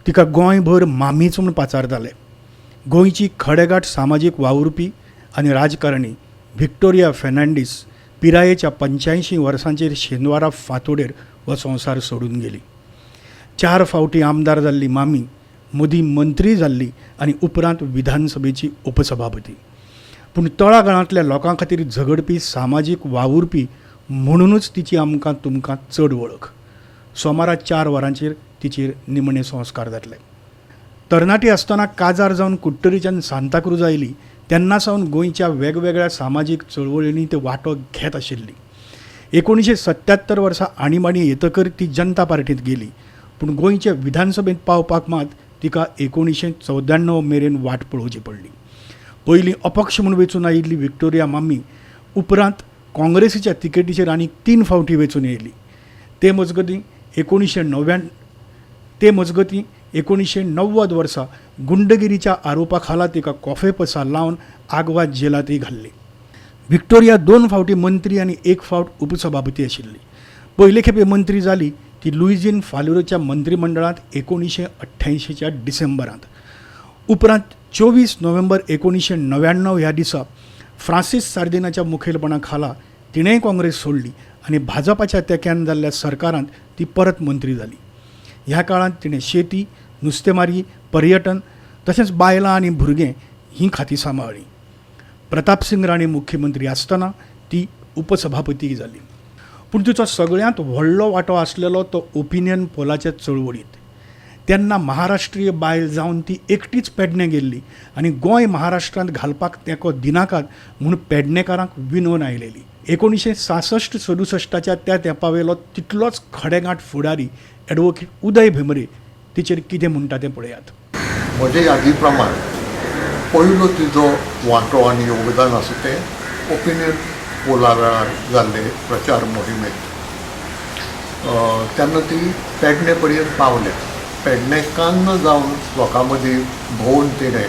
तिका गोंयभर मामीच म्हूण पाचारताले. गोंयची खडेगांठ सामाजीक वावुरपी आनी राजकारणी व्हिक्टोरिया फेर्नांडीस पिरायेच्या 85 वर्सांचेर शेनवारा फांतोडेर हो संवसार सोडून गेली. 4 फावटी आमदार जाल्ली मामी मदीं मंत्री जाल्ली आनी उपरांत विधानसभेची उपसभापती. पूण तळागाळांतल्या लोकां खातीर झगडपी सामाजीक वावुरपी म्हणुनूच तिची आमकां तुमकां चड वळख. सोमारा 4 वरांचेर तिचेर निमणे संस्कार जातले. तरणाटी आसतना काजार जावन कुडटरीच्यान सांताक्रूज आयली तेन्ना सावन गोंयच्या वेगवेगळ्या सामाजीक चळवळींनी ते वांटो घेत आशिल्ली. 1977 वर्सा आणीबाणी येतकर ती जनता पार्टींत गेली, पूण गोंयचे विधानसभेंत पावपाक मात तिका 1994 मेरेन वाट पळोवची पडली. पयलीं अपक्ष म्हूण वेंचून आयिल्ली व्हिक्टोरिया मामी उपरांत काँग्रेसीच्या तिकेटीचेर आनीक 3 फावटी वेंचून येयली. ते मजगतीं 1990 वर्सा गुंडगिरीच्या आरोपा खाला तिका कोफेपसा लावन आगवाद जेलांतय घाल्ली. व्हिक्टोरिया 2 फावटी मंत्री आनी 1 फावट उपसभापती आशिल्ली. पयले खेपे मंत्री जाली ती लुईझीन फालुरोच्या मंत्रीमंडळांत 1988च्या डिसेंबरांत. उपरांत 24 नोव्हेंबर 1999 ह्या दिसा फ्रांसीस सार्दिनाच्या मुखेलपणा खाला तिणेंय काँग्रेस सोडली आनी भाजपाच्या तेंक्यान जाल्ल्या सरकारांत ती परत मंत्री जाली. ह्या काळांत तिणें शेती, नुस्तेमारी, पर्यटन तशेंच बायलां आनी भुरगें हीं खातीं सांबाळ्ळीं. प्रतापसिंग राणे मुख्यमंत्री आसतना ती उपसभापती जाली. पूण तिचो सगळ्यांत व्हडलो वांटो आसलेलो तो ओपिनियन पोलाच्या चळवळींत. तेन्ना महाराष्ट्रीय बायल जावन ती एकटीच पेडणे गेल्ली आनी गोंय महाराष्ट्रांत घालपाक तेंको दिनाकात म्हूण पेडणेकारांक विनोवन आयलेली. 1966-67च्या त्या तेंपावेलो तितलोच खडेगांठ फुडारी एडवोकेट उदय भेंब्रे तिचेर कितें म्हणटा तें पळयात. म्हजे यादी प्रमाण पयलो तिजो वांटो आनी योगदान आसा तें ओपिनियन पोला वेळार जाल्ले प्रचार मोहिमेंत. तेन्ना ती पेडणे पर्यंत पावल्या. पेडणेकान्न जावन लोकां मदीं भोंवन तिणें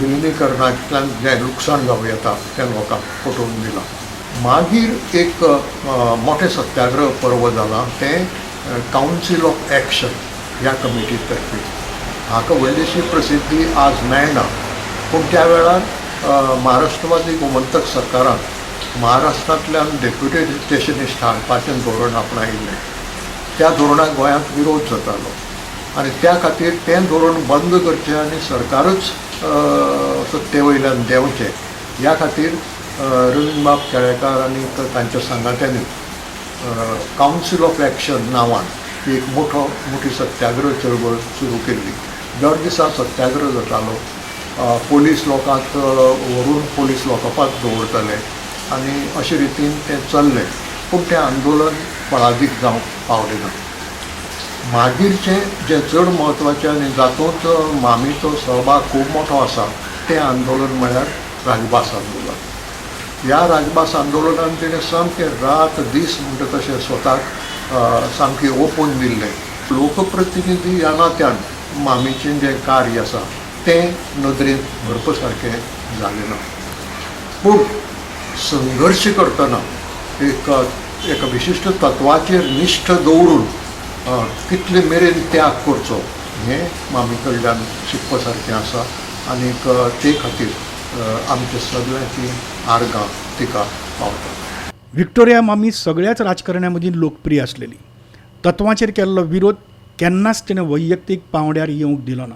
विलिनीकरणांतल्यान जें लुकसाण जावं येता तें लोकांक पटोवन दिलां. मागीर एक मोठें सत्याग्रह पर्व जालां तें कावन्सील ऑफ एक्शन ह्या कमिटी तर्फे. हाका व्हडलीशी प्रसिद्धी आज मेळना, पूण त्या वेळार महाराष्ट्रवादी गोमंतक सरकारान महाराष्ट्रांतल्यान डेप्युटेशनिस्ट हाडपाचें धोरण आपणायिल्लें. त्या धोरणाक गोंयांत विरोध जातालो आनी त्या खातीर तें धोरण बंद करचें आनी सरकारच सत्ते वयल्यान देंवचें ह्या खातीर रवींद्रबाब केळेकार आनी तांच्या सांगात्यांनी कावन्सील ऑफ एक्शन नांवान एक मोठी सत्याग्रह चळवळ सुरू केल्ली. दर दिसा सत्याग्रह जातालो. पोलीस लोकांक व्हरून पोलीस लॉकअपांत दवरताले आनी अशे रितीन तें चल्लें. पूण तें आंदोलन फळादीक जावंक पावलें ना. मागीरचें जें चड म्हत्वाचें आनी जातूंत मामीचो सहभाग खूब मोठो आसा तें आंदोलन म्हळ्यार राजभास आंदोलन. ह्या राजभास आंदोलनान तिणें सामकें रात दीस म्हणटा तशें स्वताक सामकें ओपून दिल्लें. लोकप्रतिनिधी ह्या नात्यान मामीचें जें कार्य आसा तें नदरेंत भरपा सारकें जालें ना. पूण संघर्श करतना एका विशिश्ट तत्वाचेर निश्ठ दवरून कितले मेरेन त्याग करचो हें मामी कडल्यान शिकपा सारकें आसा आनीक ते खातीर आमच्या सगळ्यांची आर्गां तिका पावता. व्हिक्टोरिया मामी सगळ्याच राजकारण्यां मदीं लोकप्रिय आसलेली. तत्वांचेर केल्लो विरोध केन्नाच तिणें वैयक्तीक पांवड्यार येवंक दिलो ना.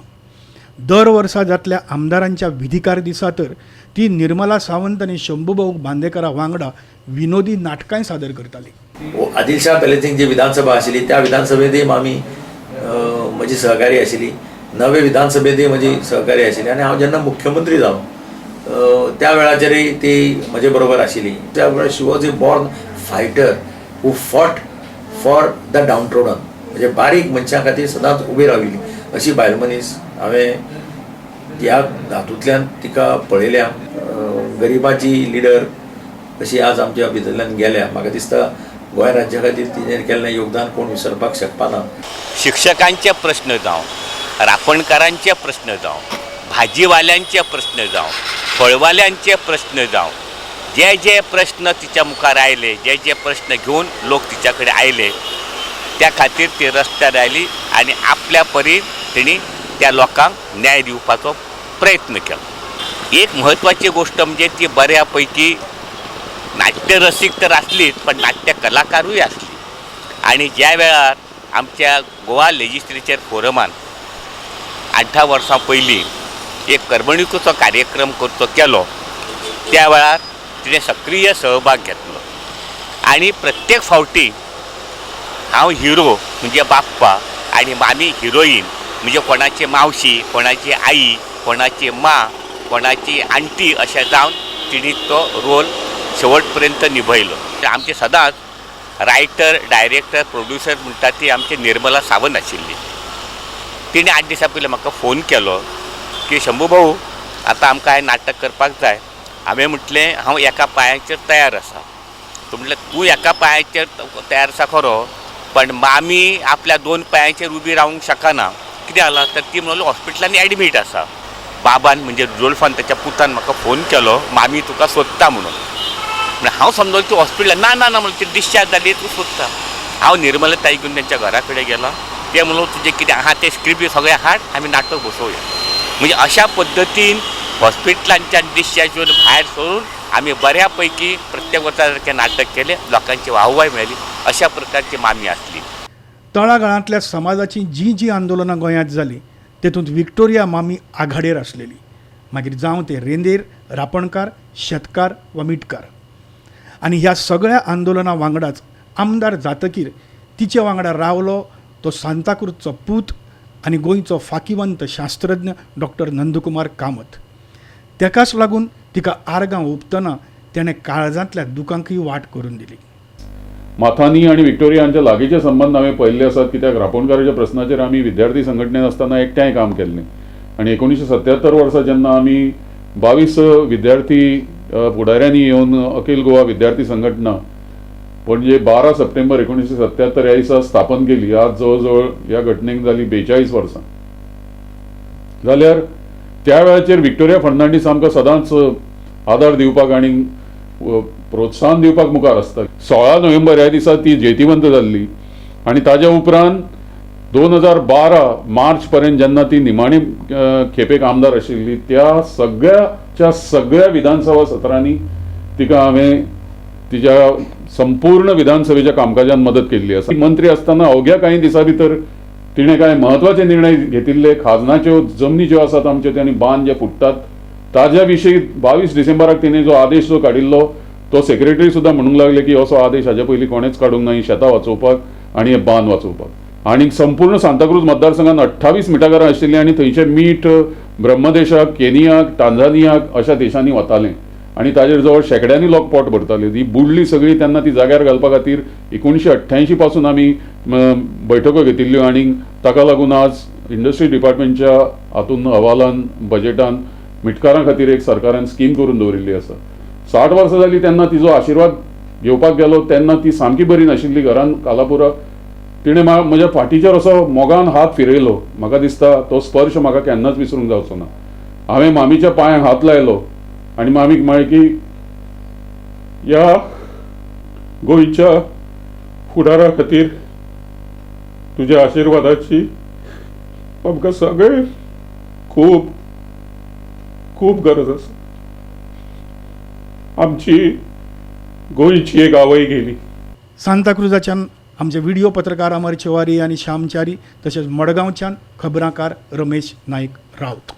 दर वर्सा जातल्या आमदारांच्या विधिकार दिसा तर ती निर्मला सावंत आनी शंभूभाऊ बांदेकरा वांगडा विनोदी नाटकांय सादर करताली. आदिलशाह पॅलेसींत जी विधानसभा आशिल्ली त्या विधानसभेंतय मामी म्हजी सहकारी आशिल्ली. नवे विधानसभेंतय म्हजी सहकारी आशिल्ली आनी हांव जेन्ना मुख्यमंत्री जालो त्या वेळाचेरय ती म्हजे बरोबर आशिल्ली. त्या वेळार she was a born fighter who fought for the downtrodden, म्हणजे बारीक मनशां खातीर सदांच उबी राविल्ली अशी बायल मनीस हांवें ह्या हातूंतल्यान तिका पळयल्या. गरिबाची लिडर अशी आज आमच्या भितरल्यान गेल्या. म्हाका दिसता गोंय राज्या खातीर तिणें केल्लें योगदान कोण विसरपाक शकपाना. शिक्षकांचे प्रश्न जावं, रापणकारांचे प्रश्न जावं, भाजीवाल्यांचे प्रश्न जावं, फळवाल्यांचे प्रश्न जावं, जे जे प्रश्न तिच्या मुखार आयले, जे जे प्रश्न घेवन लोक तिच्या कडेन आयले, त्या खातीर ती रस्त्यार आयली आनी आपल्या परीन तेणी त्या लोकांक न्याय दिवपाचो प्रयत्न केलो. एक म्हत्वाची गोश्ट म्हणजे ती बऱ्या पैकी नाट्यरसीक तर आसलीच, पण नाट्य कलाकारूय आसली. आनी ज्या वेळार आमच्या गोवा लेजिस्लेचर फोरमान 8 वर्सां पयलीं एक करमणुकीचो कार्यक्रम करचो केलो त्या वेळार तिणें सक्रीय सहभाग घेतलो आनी प्रत्येक फावटी हांव हिरो म्हणजे बाप्पा आनी मामी हिरोईन म्हणजे कोणाची मावशी, कोणाची आई, कोणाची माँ, कोणाची आंटी अशें जावन तिणी तो रोल शेवट पर्यंत निभयलो. आमचे सदांच रायटर, डायरेक्टर, प्रोड्युसर म्हणटा ती आमची निर्मला सावंत आशिल्ली. तिणें 8 दिसां पयलीं म्हाका फोन केलो की शंभू भाऊ आतां आमकां हें नाटक करपाक जाय. हांवें म्हटलें हांव एका पांयाचेर तयार आसा. तो म्हटलें तूं एका पांयाचेर तयार आसा खरो, पण मामी आपल्या 2 पांयांचेर उबी रावंक शकना, कितें जालां तर ती म्हणून हॉस्पिटलांनी एडमीट आसा. बाबान म्हणजे रुडोल्फान ताच्या पुतान म्हाका फोन केलो, मामी तुका सोदता म्हणून. म्हळ्यार हांव समजलो ती हॉस्पिटलान ना ना ना म्हणून ती डिस्चार्ज जाली तूं सोदता. हांव निर्मला ताई घेवन तेंच्या घरा कडेन गेलो. ते म्हणून तुजें कितें आहा तें स्क्रिप्ट सगळें हाड, आमी नाटक बसोवया. म्हणजे अशा पद्दतीन हॉस्पिटलांच्यान डिस्चार्ज येवन भायर सरून आमी बऱ्या पैकी प्रत्येक वर्सा सारकें नाटक केलें, लोकांची वाहवाय मेळ्ळी. अशा प्रकारची मामी आसली. तळागाळांतल्या समाजाची जीं जीं आंदोलनां गोंयांत जालीं तेतूंत विक्टोरिया मामी आघाडेर आसलेली, मागीर जावं ते रेंदेर, रापणकार, शेतकार वा मिटकार. आनी ह्या सगळ्या आंदोलना वांगडाच आमदार जातकीर तिचे वांगडा रावलो तो सांताक्रूजचो पूत आनी गोंयचो फाकिवंत शास्त्रज्ञ डॉक्टर नंदकुमार कामत. तेकाच लागून तिका आर्गां ओंपतना तेणें काळजांतल्या दुकांकय वाट करून दिली. माथानी आनी विक्टोरिया हांच्या लागींचे संबंद हांवें पळयल्ले आसात, कित्याक रापोणकाराच्या प्रस्नाचेर आमी विद्यार्थी संघटनेन आसतना एकठांय काम केल्लें. आनी 1977 वर्सा जेन्ना आमी 22 विद्यार्थी फुडाऱ्यांनी येवन अखिल गोवा विद्यार्थी संघटना पणजे 12 सप्टेंबर 1977 ह्या दिसा स्थापन केली. आज जवळ जवळ ह्या घटनेक जाली 42 वर्सां. जाल्यार त्या वेळाचेर विक्टोरिया फर्नांडीस आमकां सदांच आदार दिवपाक आनी प्रोत्साहन दिवपाक मुखार आसता. 16 नोव्हेंबर ह्या दिसा ती जैतिवंत जाल्ली आनी ताज्या उपरांत 2012 मार्च पर्यंत जेन्ना ती निमाणी खेपेक आमदार आशिल्ली त्या सगळ्याच्या सगळ्या विधानसभा सत्रांनी तिका हांवें तिच्या संपूर्ण विधानसभेच्या कामकाजान मदत केल्ली आसा. मंत्री आसतना अवघ्या कांय दिसां भितर तिणें कांय म्हत्वाचे निर्णय घेतिल्ले. खाजनाच्यो जमनी ज्यो आसात आमच्यो आनी बांद जे फुट्टात ताज्या विशीं 22 डिसेंबराक तिणें जो आदेश जो काडिल्लो तो सेक्रेटरी सुद्दां म्हणूंक लागले की असो आदेश हाजे पयलीं कोणेच काडूंक ना, ही शेतां वाचोवपाक आनी हे बांद वाचोवपाक. आनी संपूर्ण सांताक्रूज मतदारसंघात 28 मिठागरां आशिल्लीं आनी थंयचें मीठ ब्रह्मदेशाक, केनियाक, टांझानियाक अशा देशांनी वतालें आनी ताजेर जवळ शेंकड्यांनी लोक पोट भरताले. ती बुडली सगळी तेन्ना ती जाग्यार घालपा खातीर 1988 पासून आमी बैठको घेतिल्ल्यो आनी ताका लागून आज इंडस्ट्री डिपार्टमेंटच्या हातून अहवालान बजेटान मिटकारां खातीर एक सरकारान स्कीम करून दवरिल्ली आसा. 60 वर्सां जाली तेन्ना तिजो आशिर्वाद घेवपाक गेलो तेन्ना ती सामकी बरी नाशिल्ली घरान कालापुराक. तिणें म्हज्या फाटीचेर असो मोगान हात फिरयलो. म्हाका दिसता तो स्पर्श म्हाका केन्नाच विसरूंक जावचो ना. हांवें मामीच्या पांयांक हात लायलो आनी मामीक म्हळें की ह्या गोंयच्या फुडारा खातीर तुज्या आशिर्वादाची आमकां सगळे खूब खूब गरज आसा. आमची गोंयची एक आवय गेली. सांताक्रुजाच्यान आमचे व्हिडिओ पत्रकार अमर चेवारी आनी श्यामचारी, तशेंच मडगांवच्यान खबराकार रमेश नायक राऊत.